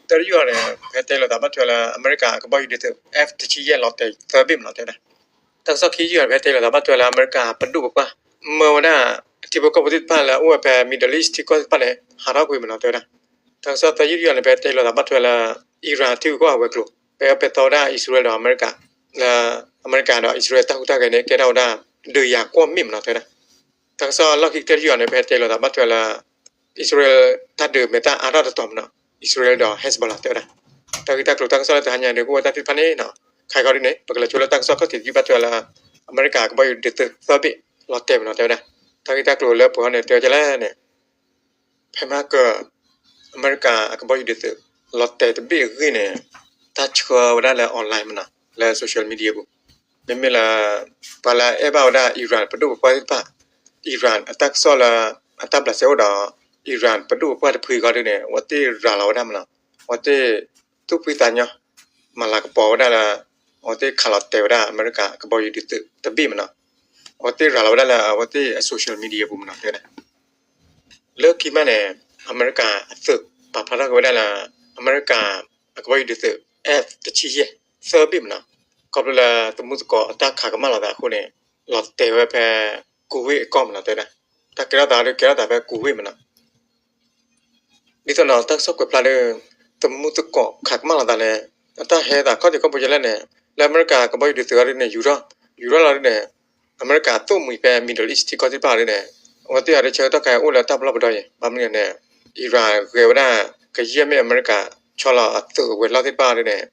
Third York ເນຍ ဖဲတဲလီၤသးဘၣ်ထွဲလႄႈ အမေရိက ကဘီယူၤဒုးသိး F တဆံယဲၢ် လီၤတဲာ် သႂ်းဘ့ၣ်မၢ်နီၤ တဲဝဲဒၣ်. တၢ်ကစီၣ်ခံယုၢ် ဖဲတဲလီၤသးဘၣ်ထွဲလႄၢ် အမေရိက ပဒိၣ်ပပှၢ် မၢဝဲဒၣ် ထံဖိကီၢ်ဖိသ့ၣ်တဖၣ်လၢအအိၣ်ဝဲဖဲ Middle East ထံကီၢ်သ့ၣ်တဖၣ်န့ၣ် ဟးထီၣ်ကွံာ်မၢ်နီၤ တဲဝဲဒၣ်. တၢ်ကစီၣ်သၢယုၢ်တယုၢ်န့ၣ် ဖဲတဲလီၤသးဘၣ်ထွဲလၢ Iran ထံဂုၤကီၢ်ဂၤဝဲၤကျိၤ ဖဲပဲတြီဝဲဒၣ် အံၣ်စရ့လးဒီးအမေရိက လႄႈ အမေရိကဒီးအံၣ်စရ့လးတၢ်ဟူးတၢ်ဂဲၤန့ၣ် ကဲထီၣ်ဝဲဒၣ် ဒုးယၤကွီၢ်မ့ၢ်မၢ်နီၤ တဲဝဲဒၣ်. တၢ်ကစီၣ်လီၢ်ခံကတၢၢ်တယုၢ်န့ၣ် ဖဲတဲလီၤသးဘၣ်ထွဲလၢ အံၣ်စရ့လးတၢ်ဒုးမဲာ်တၢ်အါထီၣ်တတီၤမၢ်နီၤ အံၣ်စရ့လးဒီး Hezbollah တဲဝဲဒၣ်. တၢ်ဂ့ၢ်တၢ်ကျိၤတၢ်ကစီၣ်လၢတဟါညါန့ၣ် ကအိၣ်ဝဲတၢ်သ့ၣ်တဖၣ်န့ၣ်နီၤ ခဲအံၤခီဒ်န့ၣ် ပကလဲၤဆိလၢတၢ်ကစီၣ်ခီၣ်ထံးတယုၢ်ဘၣ်ထွဲလၢ အမေရိက ကဘီယူၤဒုးသိး သၢဘ့ၣ် လီၤတဲာ်မၢ်နီၤ တဲဝဲဒၣ်. တၢ်ဂ့ၢ်တၢ်ကျိၤလၢပှဲၤထီၣ်န့ၣ် တဲဝဲဒ်လဲၣ်န့ၣ် ဖဲမဟါက အမေရိက အကဘီယူၤဒုးသိး လီၤတဲာ်တဘ့ၣ်အဂ့ၢ်န့ၣ် တၢ်ဆှၢဝဲဒၣ်လၢ online မၢ်နီၤ လၢ social media ပူၤ မ့မ့ၢ်လၢ ပှၤလၢအအဲၣ်ဘၣ်ဝဲဒၣ် Iran ပဒိၣ်ပပှၢ်သ့ၣ်တဖၣ် Iran အတၢ်ကစီၣ်လၢ အတၢ်ဘျးစဲအိၣ်ဒီး Iran ပဒိၣ်ပပှၢ်တဖုခီဒ်န့ၣ် အဝဲသ့ၣ်ရၤလီၤဝဲဒၣ်မၢ်နီၤ အဝဲသ့ၣ်သူၣ်ဖှံသးညီ မၤလၤကပီၤဝဲဒၣ်လၢ အဝဲသ့ၣ်ခးလီၤတဲာ်ဝဲဒၣ် အမေရိက ကဘီယူၤဒုးသိးတဘ့ၣ်မၢ်နီၤ အဝဲသ့ၣ်ရၤလီၤဝဲဒၣ်လၢ အဝဲသ့ၣ်အ social media ပူၤမၢ်နီၤ တဲဝဲဒၣ်. လၢခံမးန့ၣ် အမေရိက အသုး ပာ်ဖျါထီၣ်က့ၤဝဲဒၣ်လၢ အမေရိက အကဘီယူၤဒုးသိး F တဆံယဲၢ် သၢဘ့ၣ်မၢ်နီၤ ခီဖျိလၢ သမူသကိးအတၢ်ခးကမၣ်လီၤသးအဃိန့ၣ် လီၤတဲာ်ဝဲဖဲ ကူဝ့ၣ်အကီၢ်မၢ်နီၤ တဲဝဲဒၣ်. တၢ်ကဲထီၣ်သးဒုးကဲထီၣ်သးဖဲကူဝ့ၣ်မၢ်နီၤ ဒ်သိးနီၤ တၢ်ကစီၣ်ကွဲးဖျါလၢ သမူသကိးခးကမၣ်လီၤသးန့ၣ် အတၢ်ဟဲသးခီၣ်ထံးခီၣ်ဘိဒ်လဲၣ်န့ၣ် လၢအမေရိက ကဘီယူၤဒုးသိးအီၤဒ်န့ၣ် ယူၤထီၣ် ယူၤထီၣ်လီၤဒ်န့ၣ် အမေရိက သိၣ်မှံၤဖဲ Middle East ထံကီၢ်သ့ၣ်တဖၣ်ဒ်န့ၣ် အဝဲသ့ၣ်အီၤဒ်ဆၢကတီၢ်ခဲအံၤအိၣ်လၢတၢ်ပလီၢ်ပဒီအံၤ ဘၣ်မနုၤန့ၣ် Iran ဂဲၤဝဲဒၣ် ကယဲၢ်မ့ၢ်အမေရိက ဆီလီၤအသုးအဝဲၤလီၢ်သ့ၣ်တဖၣ်ဒ်န့ၣ်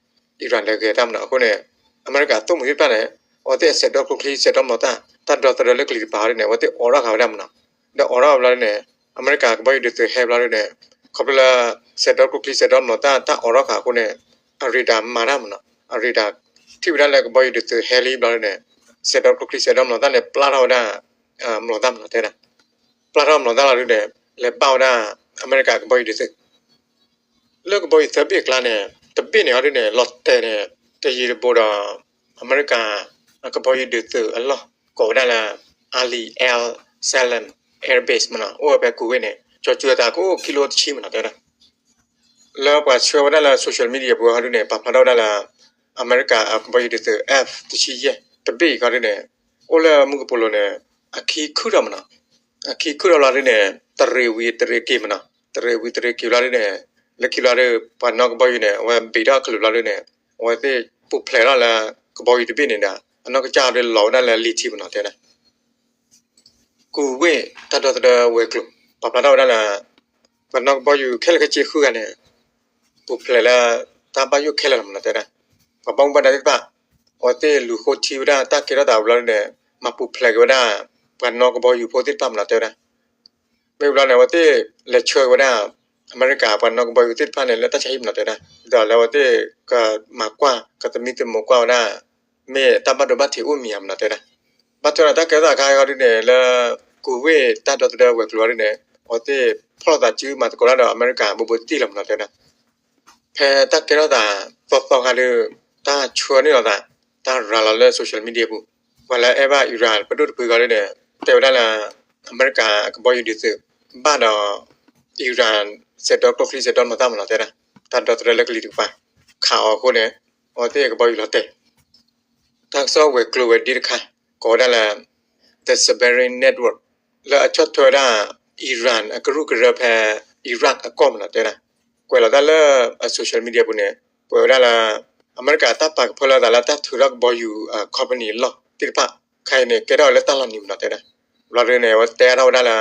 Iran လဲၤဂဲၤတၢ်မၢ်နီၤ အဃိန့ၣ် အမေရိကသိၣ်မှံၤသ့ၣ်တဖၣ်န့ၣ် အဝဲသ့ၣ်အစဲးဒီကျိချံစဲးဒီမလီၤတၢ် တၢ်ဒီသဒၢလၢကလံၤတပၤဒ်န့ၣ် အဝဲသ့ၣ်အိးထီၣ်ဃာ်ဝဲဒၣ်မၢ်နီၤ ဒီးအိးထီၣ်ဘျီဒ်န့ၣ် အမေရိကကဘီယူၤဒုးသိးဟဲဘျီဒ်န့ၣ် ခီဖျိလၢ စဲးဒီကျိချံစဲးဒီမလီၤတၢ် တၢ်အိးထီၣ်ဃာ်အဃိန့ၣ် အရ့ဒါမၤတၢ်မၢ်နီၤ အရ့ဒါ ထံၣ်ဝဲဒၣ်လၢကဘီယူၤဒုးသိးဟဲလံဘျီဒ်န့ၣ် စဲးဒီကျိချံစဲးဒီမလီၤတၢ်န့ၣ် ပျၢ်ထီၣ်ဝဲဒၣ် မလီၤတၢ်မၢ်နီၤ တဲဒၣ် ပျၢ်ထီၣ်မလီၤတၢ်လီၤဒ်န့ၣ် လဲၤဘၣ်ဝဲဒၣ် အမေရိကကဘီယူၤဒုးသိး လၢကဘီယူၤသၢဘ့ၣ်အကျါန့ၣ် တဘ့ၣ်န့ၣ်အီၤဒ်န့ၣ် လီၤတဲာ်န့ၣ် တယံၤတဘူးဒီး အမေရိက အကဘီယူၤဒုးသိးအလီၢ် ကိးဝဲဒၣ်လၢ Ali Al Salam Air Base မၢ်နီၤ အိၣ်ဝဲဖဲကူဝ့ၣ်န့ၣ် ကၠီၤစူၤအသးကအိၣ်ခံကီၢ်တဆံမၢ်နီၤ တဲဝဲဒၣ် လၢပှၤဆှၢဝဲဒၣ်လၢ social media ပူၤအီၤဒ်န့ၣ် ပာ်ဖျါထီၣ်ဝဲဒၣ်လၢ အမေရိက အကဘီယူၤဒုးသိး F တဆံယဲၢ် တဘ့ၣ်အံၤခီဒ်န့ၣ် အိၣ်လၢမူကပိာ်လိၤန့ၣ် အခံခုၣ်ထီၣ်မၢ်နီၤ အခံခုၣ်ထီၣ်လီၤဒ်န့ၣ် တရံးဝံၤတရံးက့ၤမၢ်နီၤ တရံးဝံၤတရံးက့ၤလီၤဒ်န့ၣ် လၢခံလီၤဒ် ပှၤနီၣ်ကဘီယူၤန့ၣ် အဝဲဘ့းထီၣ်အကလုာ်လီၤဒ်န့ၣ် အဝဲသ့ၣ်ပူၤဖျဲးထီၣ်လၢ ကဘီယူၤတဘ့ၣ်န့ၣ်ဒီး အနီၢ်ကစၢ်ဒ်လီၤဝဲဒၣ်လၢလံာ်ထံမၢ်နီၤ တဲဝဲဒၣ် ကူဝ့ၣ်တၢ်ဒီသဒၢဝဲၤကျိၤ ပာ်ဖျါထီၣ်ဝဲဒၣ်လၢ ပှၤနီၣ်ကဘီယူၤခဲလၢာ်ခဲဆ့ဃုဂၤန့ၣ် ပူၤဖျဲးလၢတၢ်ဘၣ်ယိၣ်ခဲလၢာ်လီၤမၢ်နီၤ တဲဝဲဒၣ် ပှၤဘၣ်မူဘၣ်ဒါသ့ၣ်တဖၣ် အဝဲသ့ၣ်လူၤဃိထံဝဲဒၣ်တၢ်ကဲထီၣ်သးဝံၤလီၤဒ်န့ၣ် မၤပူၤဖျဲးက့ၤဝဲဒၣ် ပှၤနီၣ်ကဘီယူၤဖိသ့ၣ်တဖၣ်မၢ်နီၤ တဲဝဲဒၣ် မ့ၢ်ဝံၤလီၤန့ၣ် အဝဲသ့ၣ်လဲၤဆှၢက့ၤဝဲဒၣ် အမဲရကၤပှၤနီၣ်ကဘီယူၤသ့ၣ်တဖၣ်န့ၣ် လၢတၢ်ဆါဟံၣ်မၢ်နီၤ တဲဝဲဒၣ် ဒီးလၢအဝဲသ့ၣ်ကမၤကွၢ် ကသမံသမိးကွၢ်ဝဲဒၣ် မ့ၢ်တၢ်ဘၣ်ဒိဘၣ်ထံးအိၣ်မံၤဧါမၢ်နီၤ တဲဝဲဒၣ် ဘၣ်ထွဲဒီးတၢ်ကဲထီၣ်သးခါအံၤဒ်န့ၣ် လၢကူဝ့ၣ်တၢ်ဒီသဒၢဝဲၤကျိၤအံၤဒ်န့ၣ် အဝဲသ့ၣ်ဖီၣ်လိာ်သးစုမၤသကိးတၢ်ဒီးအမဲရကၤဘူးဘူးတံၢ်လီၤမၢ်နီၤ တဲဝဲဒၣ် ဖဲတၢ်ကဲထီၣ်သးသီသီခါဒီး တၢ်ဆှၢန့ၢ်လိာ်သး တၢ်ရၤလီၤလၢ social media ပူၤ ပှၤလၢအအဲၣ်ဘၣ် Iran ပဒိၣ်တဖုဃီဒ်န့ၣ် တဲဝဲဒၣ်လၢ အမဲရကၤအကဘီယူၤဒုးသုး ဘၣ်ဒီး Iran စဲးဒီကျိချံစဲးဒီမၤတၢ်မၢ်နီၤ တဲဝဲဒၣ် တၢ်ဒီသဒၢလၢကလံၤတကပၤ ခးအီၤအဃိန့ၣ် အဝဲသ့ၣ်အကဘီယူၤလီၤတဲာ် တၢ်ကစီၣ်ဝဲၤကျိၤဝဲၤဒ့တခါ ကိးဝဲဒၣ်လၢ The Siberian Network လၢအဆီၣ်ထွဲဝဲဒၣ် Iran အကရူၢ်ကရၢဖဲ Iraq အကီၢ်မၢ်နီၤ တဲဝဲဒၣ် ကွဲးလီၤတၢ်လၢအ social media ပူၤန့ၣ် ကွဲးဝဲဒၣ်လၢ အမဲရကၤတၢ်ပာ်ကဖၢလၢသးလၢတၢ်ထုးထီၣ်ကဘီယူၤ company အလီၢ်သ့ၣ်တဖၣ် ခဲအံၤန့ၣ် ကဲထီၣ်ဝဲလၢတၢ်လီၤနံၤမၢ်နီၤ တဲဝဲဒၣ် ဘျီဒ်န့ၣ် အဝဲတဲထီၣ်ဝဲဒၣ်လၢ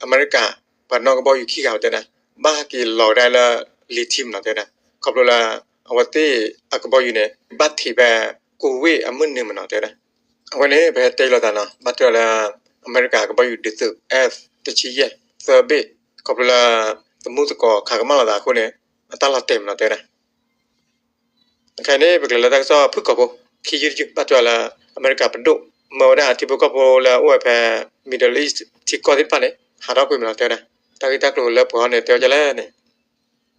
အမဲရကၤ ပှၤနီၣ်ကဘီယူၤခံဂၤဝဲတဲဝဲဒၣ် ဘၣ်ဟဲက့ၤလီၤဝဲဒၣ်လၢလံာ်ထံမၢ်နီၤ တဲဝဲဒၣ် ခီဖျိလၢ အဝဲသ့ၣ်အကဘီယူၤန့ၣ် ဘၣ်ထံးဖဲ ကူဝ့ၣ်အမုၢ်နုာ်မၢ်နီၤ တဲဝဲဒၣ် အဝဲန့ၣ် ပဟဲတဲလီၤသးနီၤ ဘၣ်ထွဲလၢ အမဲရကၤကဘီယူၤဒုးသုး F တဆံယဲၢ် သၢဘ့ၣ် ခီဖျိလၢ သမူသကိးခးကမၣ်လိာ်သးအဃိန့ၣ် အတၢ်လီၤတဲာ်မၢ်နီၤ တဲဝဲဒၣ် ခဲအံၤန့ၣ် ပကလဲၤလၢတၢ်ကစီၣ်ဖုၣ်ကိာ်ဖိ ခံယုၢ်တယုၢ် ဘၣ်ထွဲလၢ အမဲရကၤပဒိၣ် မၢဝဲဒၣ်ထံဖိကီၢ်ဖိလၢအအိၣ်ဝဲဖဲ Middle East ထံကီၢ်သ့ၣ်တဖၣ်န့ၣ် ဟးထီၣ်ကွံာ်မၢ်နီၤ တဲဝဲဒၣ် တၢ်ဂ့ၢ်တၢ်ကျိၤလၢပှဲၤအီၤန့ၣ် တဲဝဲဒ်လဲၣ်န့ၣ်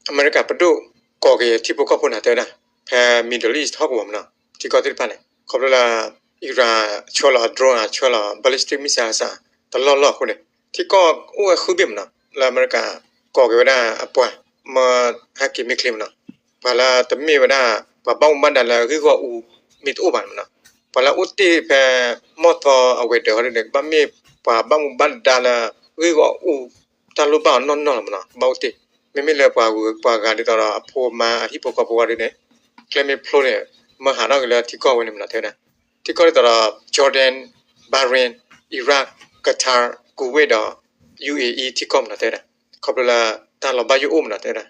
အမဲရကၤပဒိၣ်ကိးက့ၤထံဖိကီၢ်ဖိန့ၣ် တဲဝဲဒၣ် ဖဲ Middle East ဟီၣ်ကဝီၤမၢ်နီၤ ထံကီၢ်သ့ၣ်တဖၣ်န့ၣ် ခီဖျိလၢ Iran ဆှၢလီၤ drone ဆှၢလီၤ ballistic missile တလီၢ်လီၢ်အဃိန့ၣ် ထံကီၢ်အိၣ်ဝဲဃုဘ့ၣ်မၢ်နီၤ လၢအမဲရကၤကိးက့ၤဝဲဒၣ်အပှၤ မၢဟဲက့ၤမ့ၢ်ချ့မၢ်နီၤ ປະລະຕະເມວະດາ ປະບາວບັນດາລະ ຣີກອອູ ເມໂຕບານເນາະ ປະລະໂອເຕແພ ມໍ່ຊໍ ອາເວເດີ ເຮົາເດ ບາເມ ປະບາວບັນດາລະ ຣີກອອູ ຕາລູບານນອນເນາະ ບາໂອເຕ ເມເມເລີ ປະ ປະການຕິຕອລະ ອາໂພມາ ອາທິໂພກອໂພ ເດ ເກລເມໂພເນ ມະຫານອກເລ ທິກອເວເນ ມະນາເທນະ ທີ່ກໍໄດ້ຕະຫຼອດ Jordan, Bahrain, Iraq, Qatar, Kuwait ດອກ UAE ທີ່ກໍມາແຕ່ດະ ຂອບລະຕາລອບາຢູໂອມາແຕ່ດະ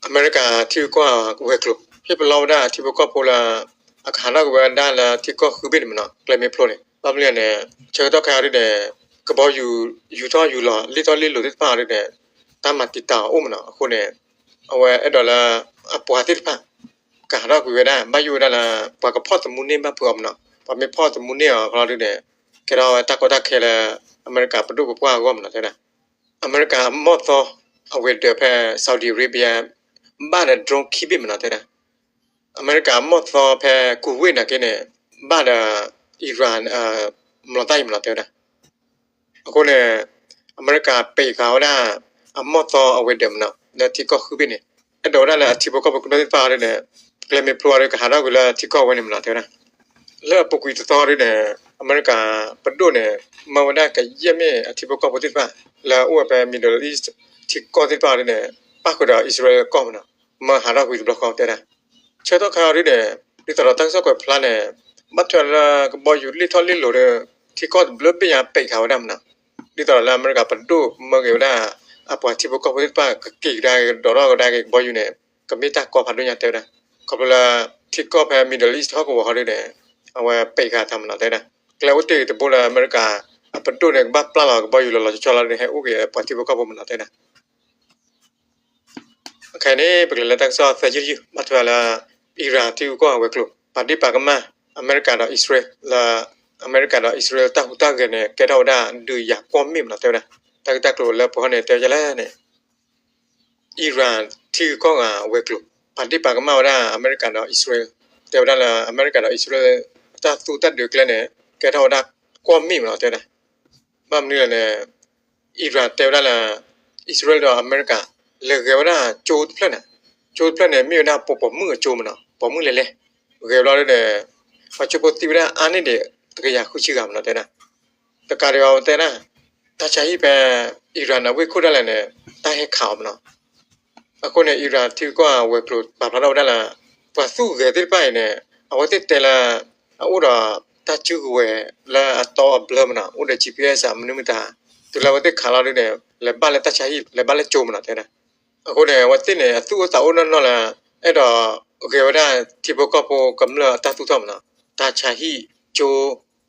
ອາເມລິກາທີ່ກໍເວໂກ ເຮັດປະລອບດາທີ່ບໍ່ກໍໂພລະ ອາຄານອກເວດ້າລະທີ່ກໍຄືເບັນມາເນາະ ເກລເມໂພເນ ລອບເລຍແນ ເຊີຕອກຄາວດີແນ ກະບໍ່ຢູ່ ຢູ່ຕໍ່ຢູ່ຫຼໍ ລີຕໍ່ລີໂຫຼຕິດພາດີແນ ຕາມມາຕິດຕາໂອມາເນາະ ໂຄເນ ອາເວແອດດອລລາ ອາປວາຕິດພາ ກະຫາດອກເວດາ ບາຢູ່ດາລາ ປາກະພອດຕະມູເນມາເພື່ອມເນາະ ປາເມພອດຕະມູເນອ ພອລອດແດ ແກດອຕາກອຕາແຄລະ ອາເມລິກາປະດຸປະປວາກອມເນາະ ແທ້ນະ ອາເມລິກາມອດຊໍ ອາເວດເດີແພ ຊາວດີອາເຣເບຍ ບາດໂດຣນຄີບິມເນາະ ແທ້ນະ ອາເມລິກາມອດຊໍແພ ກູເວດນະເກເນ ບາດ ອີຣານ ເອີ ມລອໄຕມເນາະ ແທ້ນະ ອາໂກເນ ອາເມລິກາເປກາວະດາ ອາມອຕອ ອາເວດເດີມເນາະ ແລະ ທີ່ກໍຄືບິເນ ແອດໂດດາ ແລະ ອາທິບໍກໍປະກຸນຕິຟ້າເນ ແກລເມພລັວ ກະຫາດອກເວລາທີ່ກໍໄວ້ເນມເນາະ ແທ້ນະ ແລະ ປົກກະຕິຕອດເນ ອາເມລິກາປະໂດເນ ມາວະດາກະຢ້ຽມເມ ອາທິບໍກໍປະຕິດຟ້າ ແລະ ອວຍແປມິດເດິລອີສ ທີ່ກໍຕິດຟ້າເນ ປາກກະດາອິສຣາເອລກໍເນາະ ມາຫາດອກວິດບລັອກເນາະ ແທ້ນະ ເຊີຕອກຄາວດີແນ ດີຕະຫຼອດຕັ້ງຊອກກວຍພລາແນ ບັດເທື່ອລະກະບໍ່ຢູ່ລີ່ທໍລີ່ໂຫຼເດີ ທີ່ກໍເລີບເບຍາເປກາວະດາມນະ ດີຕະຫຼອດລະອາເມລິກາປະດຸເມີເກວະດາ ອາປາທິໂບກໍປະຕິດປາກະເກກໄດ້ ດອກດອກກະໄດ້ກະບໍ່ຢູ່ແນ ກະມີຕາກໍພັນດຸຍາແຕວດາ ຂອບລະທີ່ກໍແພມິດເດິລອີສເຮົາກະບໍ່ເຮົາດີແນ ອາວາເປກາທຳນະແຕວດາ ແກລະໂອເຕຕະໂບລະອາເມລິກາ ອາປະດຸເນກະບາປລາລອກະບໍ່ຢູ່ລະລອຈອລະເດ ໃຫ້ໂອເກ ອາປາທິໂບກໍບໍ່ມັນນະແຕວດາ ໂອເຄ ນີ້ເປັນເລື່ອງລາວຕ່າງຊາດ ແຊຍຍືດຍືດ ມາເທື່ອລະ ອີຣານທີ່ກໍເວໂກ ປາດີປາກະມາ ອາເມລິກາດອກອິສຣາເອລ ລະ ອາເມລິກາດອກອິສຣາເອລ ຕາງຫູຕາງເກີນແນ ແກດອກດາ ດືຢາກວາມມີມລາວແທ້ນະ ຕາງຕາໂກລະພວກເຮົາແນ ແຕ່ຈະແລແນ ອີຣານທີ່ກໍເວໂກ ປາດີປາກະມາວະດາ ອາເມລິກາດອກອິສຣາເອລ ແຕ່ວະດາລະ ອາເມລິກາດອກອິສຣາເອລ ຕາຕູຕາດືແກແນ ແກດອກດາ ກວາມມີມລາວແທ້ນະ ບາມນີ້ລະແນ ອີຣານແຕ່ວະດາລະ ອິສຣາເອລດອກອາເມລິກາ ແລະ ແກວະດາໂຈເພລນະ ໂຈເພລນະ ມີວະດາປົກປ້ອງມືໂຈມະເນາະ ປ້ອງມືແລແລ ແກວະດາເດ ປາຈຸປະຕິວະດາອານິເດ ຕະກະຢາຄຸຊິກາມະເນາະແຕ່ນະ ຕະກາເດວາແຕ່ນະ ຕາຊາຮີແປ ອີຣານອາເວໂຄດາແລແນ ຕາແຮຂາວມະເນາະ ອາໂຄເນ ອີຣານທີ່ກໍເວໂກ ປາພລາດອກດາລະ ປາສູແກຕິດໄປເນ ອາວະຕິດແຕ່ລະ ອາໂອດອ ຕາຈື່ເວ ລະອາຕໍອາເບລີມະເນາະ ໂອເດ ຈີພີເອສ ອາມະນຸມະຕາ ຕຸລາວະຕິດຂາລອດເນ ແລະ ບາລະຕາຊາຮີ ແລະ ບາລະໂຈມະເນາະແທ້ນະ ອາໂຄເນ ອາວະຕິດເນ ອາຕູອາຕາໂອນອນນອນລະ ແອດອ ແກວະດາ ທີ່ບໍ່ກໍໂພກຳເລີດຕາຕູທອມເນາະ ຕາຊາຮີ ໂຈ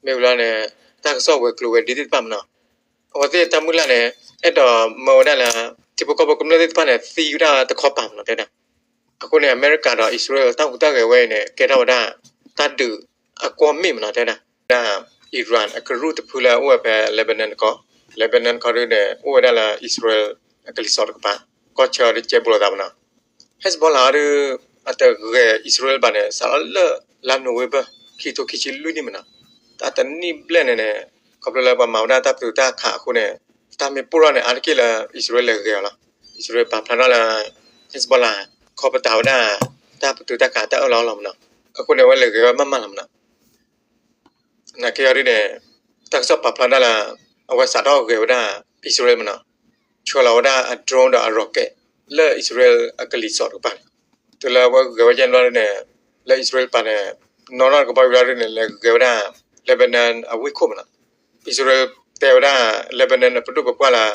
ເມວລາເນ ຕາກະຊອກເວໂກເວດີຕິດປາມເນາະ ອາວະຕິດຕາມືລາເນ ແອດອ ເມວດາລະ ທີ່ບໍ່ກໍໂພກຳເລີດຕິດປາມເນ ຊີວະດາຕະຂໍປາມເນາະແທ້ນະ ອາໂຄເນ ອາເມລິກາດອກອິສຣາເອລ ຕາງຫູຕາແກໄວ້ເນ ແກດອກດາ ຕາດື ອາກວາມມີມະເນາະແທ້ນະ ດາ ອີຣານ ອາກະຣູຕະພືລະ ອວຍແປເລບານອນກໍ ເລບານອນກໍເນ ອວຍດາລະ ອິສຣາເອລ ອາກະລິສອດກະປາ ກໍເຊີເຈໂບລາຕາມະເນາະ ເຮສໂບລາ ຫຼື ອາດຕະແກອິສຣາເອລບາດເນ ສາລະເລີ ລາໂນເວເບີ ຄີໂຕຄີຊິລຸຍນີ້ມັນນະ ຕາຕະນີບແລນເນ ຂອບເລີຍລະປະມານວ່າຕາປະຕູຕາຂາຄູເນ ຕາເມປູລາເນ ອາດຕະກີລະ ອິສຣາເອລແລແກລະ ອິສຣາເອລປາພລານລະ ເຮສໂບລາ ຂໍປະຕາວດາ ຕາປະຕູຕາຂາຕາເອີລາວລາມນະ ອາຄູເນ ວ່າແລແກມາມາລາມນະ ນາເກອຣີເນ ຕາກະຊອກປາພລານລະ ອາໄວ້ສາດອກແກວະດາ ອິສຣາເອລມານະ ຊວລາວະດາ ອາໂດຣນ ດອກ ອາໂຣເກດ ເລີ ອິສຣາເອລ ອາກະລິສອດກະປາ ຕຸລາວະແກວະຍັນລອເນ ແລະ ອິສຣາເອລປາເນ ນອນນອນກະບອຍລາເນ ແລະ ແກວະດາ ເລບານອນ ອາວິໂຄມານະ ອິສຣາເອລແຕວະດາ ເລບານອນ ປະດຸປະປວາລາ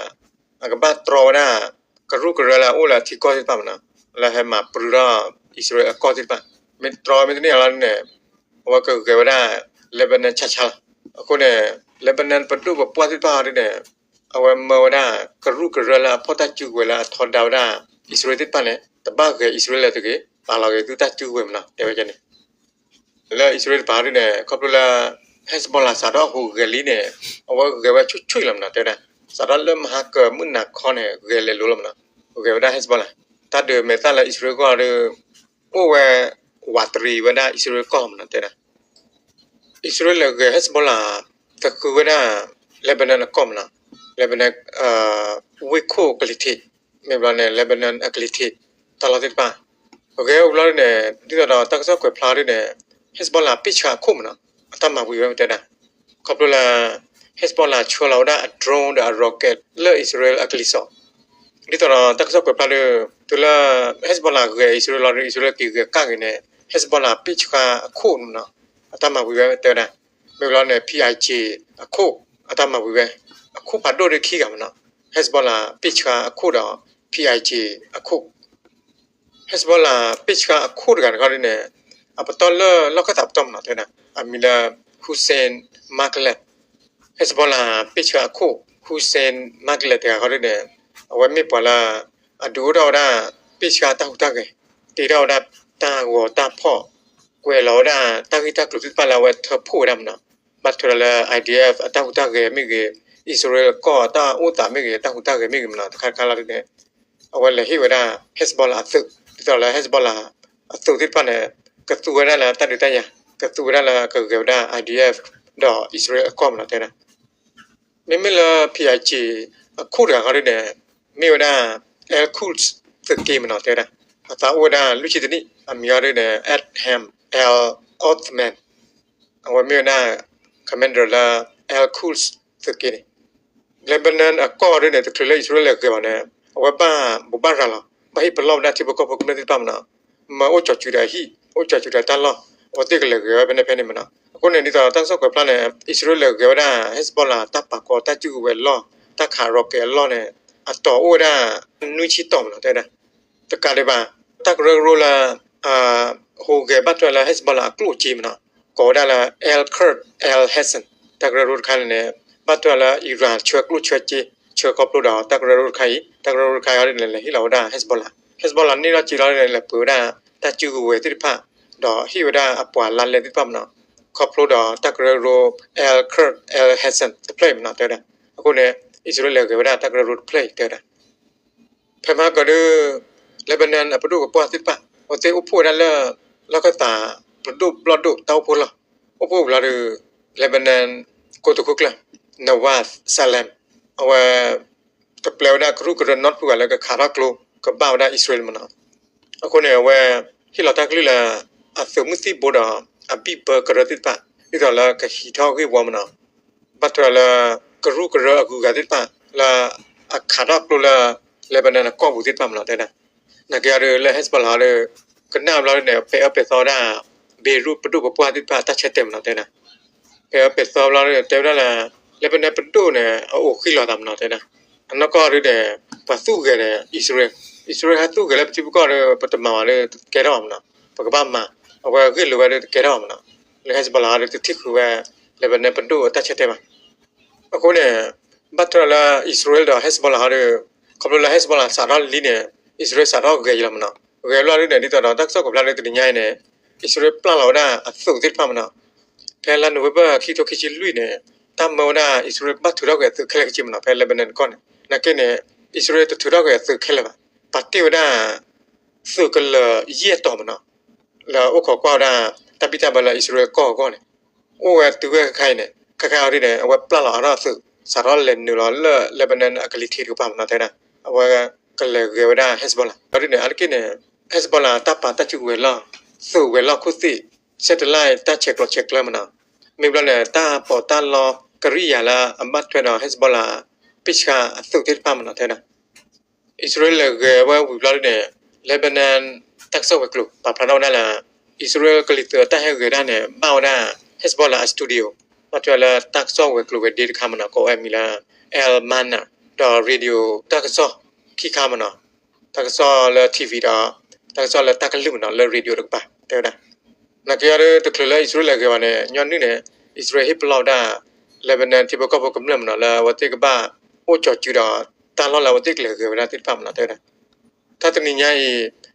ອາກະບາດຕຣອວະດາ ກະລຸກະເຣລາໂອລາທິກອຕິດປາມານະ ລະແຮມາປຶຣາ ອິສຣາເອລອາກອຕິດປາ ເມັດຕຣອເມັດເນລາເນ ອາວະກະແກວະດາ ເລບານອນ ຊາຊາ ອາໂຄເນ ເລບານອນ ປະດຸປະປວາຕິດປາເນ ອາວະເມວະດາ ກະລຸກະເຣລາອາພອຕາຈູເວລາອາທໍດາວະດາ ອິສຣາເອລຕິດປາເນ ຕະບາແກອິສຣາເອລຕະເກ ປາລາວເກຕຸຕາຈູເວມານະ ແຕ່ວະຈະເນ ລະອິສຣາເອລປາເນ ຂອບໂລລະ ເຮສໂບລາ ສາດອກໂຮແກລີເນ ອາວະແກວະຊຸຍໆລຳນະ ແຕ່ວະ ສາດອກເລີ່ມຫາເກີບມື້ນາຄອນແກແລໂລລຳນະ ແກວະດາເຮສໂບລາ ຕາເດີເມຕາລະອິສຣາເອລກໍເດີ ໂອແວ ວາຕຣີເວດາອິສຣາເອລກໍມານະແຕ່ນະ ອິສຣາເອລແລະເຮສໂບລາ ກະຄືເວດາ ເລບານອນອາກອມນະ ເລບານອນ ເອີ ເວໂຄກະລິເທ ເມບລາເນ ເລບານອນອາກະລິເທ ຕະຫຼອດຕິດປາ Ok, ເວົ້າລາວນີ້ ດຽວຕອນຕາກະຊອກກວຍພລາວນີ້ Hezbollah ເປັດຊາອາໂຄມເນາະ ອາຕະມາວິແວວແຕ່ນະ ຂອບໂລລະ Hezbollah ຊວນລາວດາ drone ດາ rocket ເລີອິສຣາເອລອາກະລິຊອ ດຽວຕອນຕາກະຊອກກວຍພລາວ ໂຕລະ Hezbollah ເກຍອິສຣາເອລ ອິສຣາເອລເກຍກາງນີ້ Hezbollah ເປັດຊາອາໂຄມເນາະ ອາຕະມາວິແວວແຕ່ນະ ເມື່ອລາວນີ້ PIJ ອາໂຄ ອາຕະມາວິແວວ ອາໂຄພາໂດເດຄີກາມເນາະ Hezbollah ເປັດຊາອາໂຄດາ PIJ ອາໂຄ Hezbollah ເປັດຊາອາໂຄການເຂົານີ້ ອາປະຕອນເລີ ລາວກະຕາປະຕອມເນາະແຕ່ນະ ອາມີລາ Hussein Makhlad Hezbollah ເປັດຊາອາໂຄ Hussein Makhlad ການເຂົານີ້ ອາໄວ້ເມປາລາ ອາດູດາວດາ ເປັດຊາຕາຫູຕາແກ ຕິດາວດາ ຕາຫວໍຕາເພາະ ແກວລາວດາ ຕາກິຕາກລຸດຕິປາລາໄວ້ເທີໂພດຳເນາະ ບັດເທື່ອລະ IDF ອາຕາຫູຕາແກເມເກ ອິສຣາເອລກໍຕາໂອຕາເມເກ ຕາຫູຕາແກເມເກມະນາ ຄາດຄາລາເດ ອາໄວ້ລະເຮວະດາ Hezbollah ອາເຕີ ຕອນລະ Hezbollah ອາເຕີຕິດປານ ກະຕູໄວ້ດາລະຕາເດືອຕາຢາ ກະຕູໄວ້ດາລະກະເກວະດາ IDF ດອກອິສຣາເອລອາກອມນະແຕ່ນະ ແມ່ນລະ PIJ ອາໂຄດາເຂົາເດ ເມວະດາ Al-Quds ເຕີເກມະນະແຕ່ນະ ອາຕາໂອດາ ລູຊິດຕານິ ອາມີອາເດ Adham Al-Othman ອາໄວ້ເມວະດາ Commander ລະ Al-Quds ເຕີເກ Lebanon ອາກອດເດ ຕະເລີຍລະອິສຣາເອລເກວະນະ ອາໄວ້ບາ ບໍ່ບາຣາລາ ບາຮີປະລອບດາທີ່ບໍ່ກໍພວກເມວະຕິດປາມນະ ມາໂອຈອດຈຸດາຮີ ໂອຈອດຈຸດາຕາລອ ອາເຕກະເລີເກວະເປັນແນວແພນນີ້ມະນະ ອາໂຄນີ້ ຕາກະຊອກກວຍພລາວ ອິສຣາເອລເກວະດາ Hezbollah ຕາປາກອ ຕາຈື່ແວລອ ຕາຂາຣອເກວະລອ ອາໂຕໂອດາ ນຸຍຊິຕອມນະແຕ່ນະ ຕະກາເດບາ ຕາກະເລີໂຣລະ ອາ ໂຮເກບາໂຕລະ Hezbollah ອາໂກເຈມະນະ ກໍດາລະ Al-Kurd Al-Hassan ຕາກະເລີໂຣຕະຄານ ບາໂຕລະ Iran ເຊືອກລູເຊືອເຈ ເຊືອຄອບໂລດາ ຕາກະເລີໂຣຕະຄານ ຕາກະເລີໂຣຕະຄານ ເຮົາເດ ລະເຮລາວດາ Hezbollah Hezbollah ນີ້ລະຈີລາວເດ ລະເປີດາ ຕາຈື່ເວຕິດພາ ດອກເຮວະດາ ອາປວາລານແລນຕິດພາມນະ ຄອບໂລດາ ຕາກະເລີໂຣ Al-Kurd Al-Hassan ສະເພລມະນະແຕ່ນະ ອາໂຄນີ້ ອິສຣາເອລເກວະດາ ຕາກະເລີໂຣສະເພລແຕ່ນະ ແພມາກະເດີ Lebanon ອາປະດູກະປວາຕິດປະ ໂອເຕອຸໂພດາເລີ ລາວກະຕາປະດູບລອດດູຕາອຸໂພລາ ອຸໂພລາເດີ Lebanon ໂກໂຕຄຸກລະ Nawaf Salam ອາແວ ຕະແປວດາກະລຸກະເດີນນອດຜູ້ກະລະກະຂາດອກໂລ ກະບາວດາອິສຣາເອລມະນະ ອາໂຄນີ້ ອາແວ ຮີລາວຕາກະລືລະ ອາເຕີມືຕິໂບດາ ອາບີເບີກະເດີຕິດປະ ອີຕອນລະກະຮີທອກຮີວອມມະນະ ບັດເທື່ອລະກະລຸກະເດີອາກຸກາຕິດປະ ລະອາຂາດອກໂລລະ Lebanon ອາກອບບຸຕິດປະມະນະແຕ່ນະ ນາກະຍາເດີ ແລະ Hezbollah ເດີ ກະໜາມລາວເດີ ເປອາເປຊໍດາ Beirut ປະດຸປະປວາຕິດປະ ຕາແຊເຕັມນະແຕ່ນະ ເປອາເປຊໍລາວເດີ ແຕ່ວ່າລະ ແລະ ເປັນໄດ້ປະດຸເນ ອາໂອຄີລອຕາມນະແຕ່ນະ ອັນນະກໍເດີ ປະຕູເກເນ ອິສຣາເອລ ອິສຣາເອລຫາຕູເກ ແລະ ປະຕິປະກອບເດີ ປະຕະມາວເດີ ແກດອມນະ ປະກະບາມາ ອາເວເກເລວາເດີ ແກດອມນະ ແລະ Hezbollah ເດີ ຕິກຄືແວ ແລະ ເປັນໄດ້ປະດຸ ຕາແຊເຕັມ ອາໂຄເນ ບັດເທື່ອລະ ອິສຣາເອລ ດອກ Hezbollah ເດີ ຂອບໂລລະ Hezbollah ສາດອກລີເນ ອິສຣາເອລສາດອກເກຍລະມະນະ ເກລະເດີ ດີຕອນຕາກຊອກກັບລາວເດີ ຕະນິຍາຍເນ ອິສຣາເອລປະລາວດາ ອາເຕີຕິດພາມະນະ ແພລາໂນເວມເບີ ຄີໂຕຄີຊິລຸຍເນ ຕາມເມື່ອວະດາ ອິສຣາເອລບັດຖືດອກເກຍເຕີແຄລະກິຈິມະນະ ແພລະເບັນເນັນກ່ອນ ນາເກເນ ອິສຣາເອລຕະຖືດອກເກຍເຕີແຄລະ ປາເຕວະດາ ເຕີກະເລີເຢຍຕໍ່ມະນະ ລະໂອຂໍກວ່າວດາ ຕາບິຕາບາລາ ອິສຣາເອລກໍກ່ອນ ໂອແວ ຕື່ແວ ໄຄເນ ໄຄເອົາດີເນ ອາແວປະລາວອາຣາເຕີ ສາຣອນເລນນູລອນ ເລີ ເລບານອນ ອາກາລີເທດ ກະປາມນາເທດາ ອາແວກະເລເກວະດາ ເຮສໂບລາ ອາດີເນ ອາລະກິເນ ເຮສໂບລາ ຕາປາ ຕາຈູເວລາ ເຕີເວລາ ຄູຕິ ເຊດຕະໄລ ຕາເຊກລໍເຊກເລີມະນາ ເມບລາເນ ຕາປອ ຕາລໍ ກະຣິຍາລາ ອາມາດເທດາ ເຮສໂບລາ ປິຊາ ອາເຕີເທດປາມນາເທດາ ອິສຣາເອລເລີເກວະ ວິບລາເນ ເລບານອນ ຕັກຊອກເວກລູ ປາພລາດອນດາລາ ອິສຣາເອລກະລິເຕີ ຕາເຮເກດາເນ ບາວດາ ເຮສໂບລາ ສະຕູດິໂອ ມາທວລະ ຕັກຊອກເວກລູ ເວດີຄາມະນາ ກໍແອມມີລາ ແອລມານາ ດອ ເຣດິໂອ ຕັກຊອກ ຄີຄາມະນາ ຕັກຊອກ ເລີ ທີວີ ດອ ຕັກຊອກ ເລີ ຕັກກະລືມນາ ເລີ ເຣດິໂອ ດອກປາ ເຕດາ ນາເກຍເດ ຕະເຄລເລີ ອິສຣາເອລເກວະເນ ຍ້ອນນີ້ເນ ອິສຣາເອລເຮັດປະລອດດາ ເລບານອນ ທີ່ບໍ່ກໍບໍ່ກຳເນີມນາ ເລີ ວະຕິກະບາ ໂອ ຈອດຈື່ດອ ຕາລອດລາວະຕິກເລີເກວະດາ ຕິດປາມນາ ເຕດາ ຖ້າຕະນິຍາຍ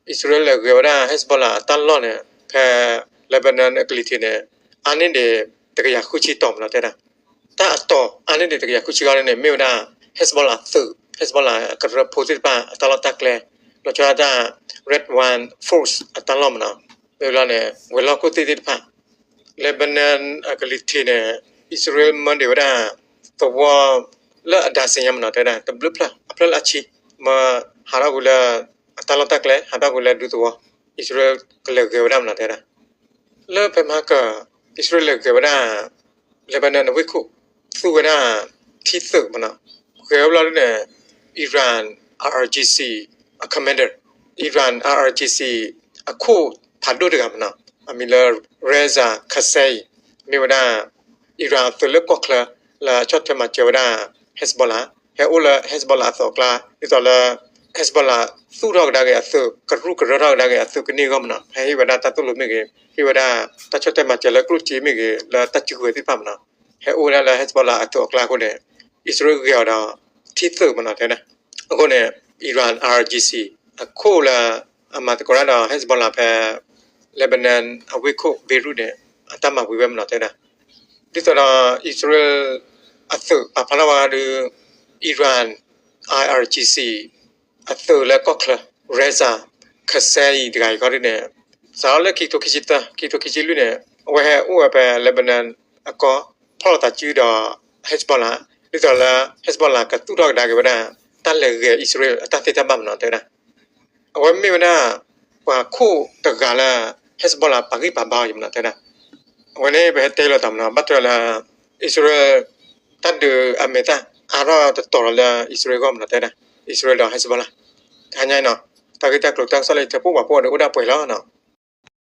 ອິສຣາເອລເລີເກວະດາ ເຮສໂບລາ ຕາລອດເນ ແພ ເລບານອນ ອາກາລີເທດເນ ອາເນເດ ຕະກະຢາຄູຊີຕອມນາ ເຕດາ ຕາອາໂຕ ອາເນເດ ຕະກະຢາຄູຊີກາເນ ເມວດາ ເຮສໂບລາ ເຕີ ເຮສໂບລາ ກະເຣໂພຕິດປາ ຕາລອດຕາແກລ ລອຈອດາ ເຣດວັນ ຟໍສ ອາຕາລອມນາ ເວລາເນ ເວລາໂຄຕິຕິດພາ ເລບານອນ ອາກາລີເທດເນ ອິສຣາເອລມະເດວະດາ ຕະວໍ ເລອາດາສະຍາມະນາ ເຕດາ ຕະບລຶບພລາ ອາພລາອາຊີ ມະຫາດອກກຸລາ ອາຕາລອດຕາແກລ ຫາດອກກຸລາ ດຸຕະວໍ ອາເຊຍ ກະເລີຍເກີວະດາມະເນາະ ແທ້ດາ. ເລີເປັນມາກະ ອາເຊຍ ເລີເກີວະດາ ເລບານອນ ອາເວໂຄ ສູ້ວະດາ ທີ່ເຕີມະເນາະ ເກີວະລາວເນ ອີຣານ ອາອາຈີຊີ ອາຄອມມານເດີ ອີຣານ ອາອາຈີຊີ ອາໂຄ ພາໂດດກາມະເນາະ ອາມີເລີ ເຣຊາ ຄາເຊ ມີວະດາ ອີຣານ ອາເຕີເລີກອກເລີ ລະຊອດເທີມາເຈີວະດາ ເຮສບອລລາ ແຮໂອລະ ເຮສບອລລາ ອາເຕີອອກລາ ດິຕອລະ ເຮສບອລລາ ສູ້ທອກດາເກອາເຕີ ກະລຸກະເຣທອກດາເກອາເຕີ ກະນິກອມເນາະ ແຮເຮວະດາ ຕາຕຸລຸເມເກ ເຮວະດາ ຕາຊອດເທີມາເຈີລະກຣຸດຈີເມເກ ລະຕາຈື່ເວຕິພາມເນາະ ແຮໂອລະ ແລະ ເຮສບອລລາ ອາເຕີອອກລາໂຄເດ ອິສຣາເອລ ເກວດາ ທີ່ເຕີມະເນາະ ແທ້ດາ. ອາໂຄເນ ອີຣານ ອາອາຈີຊີ ອາໂຄລະ ອາມາຕະກອລາດອ ເຮສບອລລາ ແພ ເລບານອນ ອາເວໂຄ ເບຣູດເນ ອາຕາມາວິເວມະເນາະ ແທ້ດາ. ດິຕອລະ ອິສຣາເອລ ອາເຕີ ອາພາລາວາ ຫຼື ອີຣານ ອາອາຈີຊີ ອາເຕີ ແລະ ກອກເລີ ເຣຊາ ຄາເຊ ດກາຍກອລເນ ສາວເລຄີໂຕຄີຊິຕາ ຄີໂຕຄີຊິລຸເນ ອາເວແຮໂອແປ ເລບານອນ ອາກອ ພອລຕາຈື່ດອ ເຮສບອລລາ ດິຕອລະ ເຮສບອລລາ ກະຕູດອກດາເກວະດາ ຕາເລເກ ອິສຣາເອລ ອາຕາເຕຕາບາມະເນາະ ແທ້ດາ. ອາເວມີວະນາ ກວ່າຄູ່ຕະກາລະ ເຮສບອລລາ ປາກີປາບາວຢູ່ມະເນາະ ແທ້ດາ. ອາເວເນ ໄປເຮັດເຕລະຕາມະເນາະ ບັດເທລະ ອິສຣາເອລ ຕັດເດີອາເມຕາ ອາຣອຕະຕໍລະ ອິສຣາເອລກອມເນາະ ແທ້ດາ. ອິສຣາເອລດອ ເຮສບອລລາ ທາງໃຫຍ່ເນາະ ຕາກິຕາໂກຕາສະເລ ທະປູວາໂປອາເດອຸດາເປລາເນາະ